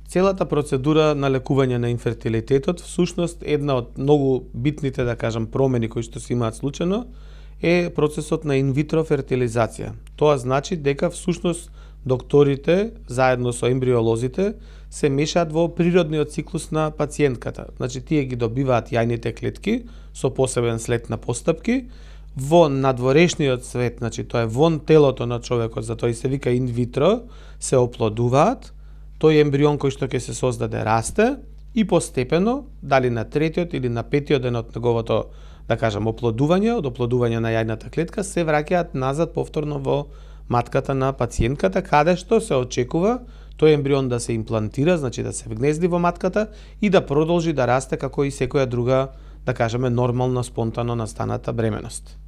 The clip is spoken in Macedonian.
целата процедура на лекување на инфертилитетот, всушност една од многу битните, да кажам, промени кои што се имаат случајно, е процесот на инвитро фертилизација. Тоа значи дека всушност докторите, заедно со ембриолозите, се мешаат во природниот циклус на пациентката. Значи, тие ги добиваат јајните клетки со посебен след на постапки, во надворешниот свет, значи тоа е вон телото на човекот, затоа и се вика инвитро, се оплодуваат, тој ембрион кој што ќе се создаде расте и постепено, дали на третиот или на петиот ден од неговото, да кажам, оплодување, од оплодување на јајната клетка, се враќаат назад повторно во матката на пациентката, каде што се очекува тој ембрион да се имплантира, значи да се вгнезди во матката и да продолжи да расте како и секоја друга, да кажеме, нормална, спонтано настаната бременост.